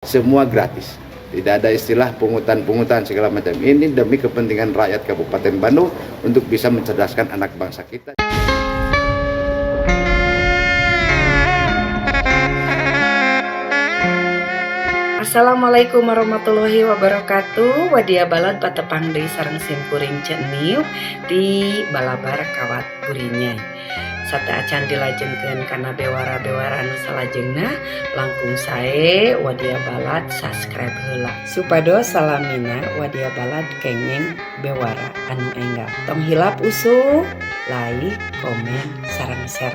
Semua gratis. Tidak ada istilah pungutan-pungutan segala macam. Ini demi kepentingan rakyat Kabupaten Bandung untuk bisa mencerdaskan anak bangsa kita. Assalamualaikum warahmatullahi wabarakatuh. Wadia balad, patepang deui sareng simkuring Ceu di Balabar Kawat Burinyai. Sateuacan dilajengkeun kana bewara-bewara anu salajengna, langkung sae wadia balad subscribe heula supados salamina wadia balad kengeng bewara anu enggal. Tong hilap usup like, komen, sareng share.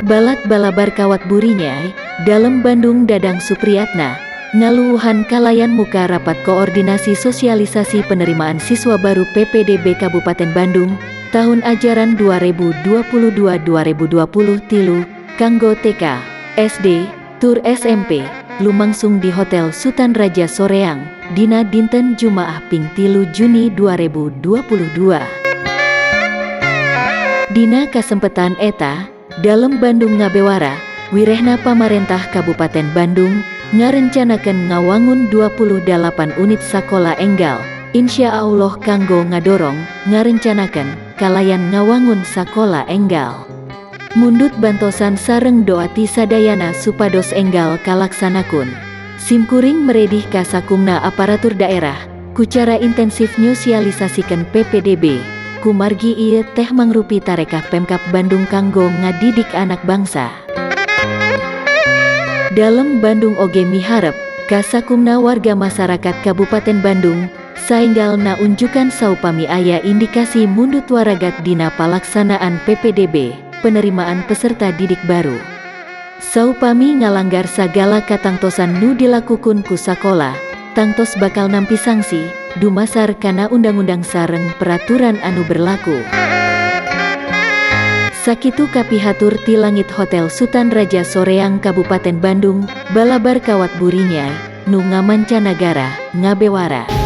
Balad Balabar Kawat Burinyai, Dalem Bandung Dadang Supriyatna, ngaluwuhan kalayan muka rapat koordinasi sosialisasi penerimaan siswa baru PPDB Kabupaten Bandung, tahun ajaran 2022-2023, kanggo TK, SD, tur SMP, lumangsung di Hotel Sultan Raja Soreang, dina dinten Jumaah ping 3 Juni 2022. Dina kasempetan eta, Dalem Bandung ngabewara, wirehna pamarentah Kabupaten Bandung, ngarencanakeun ngawangun 28 unit sakola enggal, insya Allah kanggo ngadorong, ngarencanakeun, kalayan ngawangun sakola enggal. Mundut bantosan sareng doa ti sadayana supados enggal kalaksanakeun. Simkuring meredih ka sakumna aparatur daerah, kucara intensif nyosialisasikeun PPDB, kumargi ieu teh mangrupi tarekah Pemkab Bandung kanggo ngadidik anak bangsa. Dalem Bandung oge miharep, ka sakumna warga masyarakat Kabupaten Bandung, saenggalna unjukan saupami aya indikasi mundut waragat dina palaksanaan PPDB, penerimaan peserta didik baru. Saupami ngalanggar sagala katangtosan nu dilakukeun ku sakola, tangtos bakal nampi sanksi, dumasar kana undang-undang sareng peraturan anu berlaku. Sakitu kapihatur ti langit Hotel Sultan Raja Soreang, Kabupaten Bandung, Balabar Kawat Burinyai, nu ngamancanagara, ngabewara.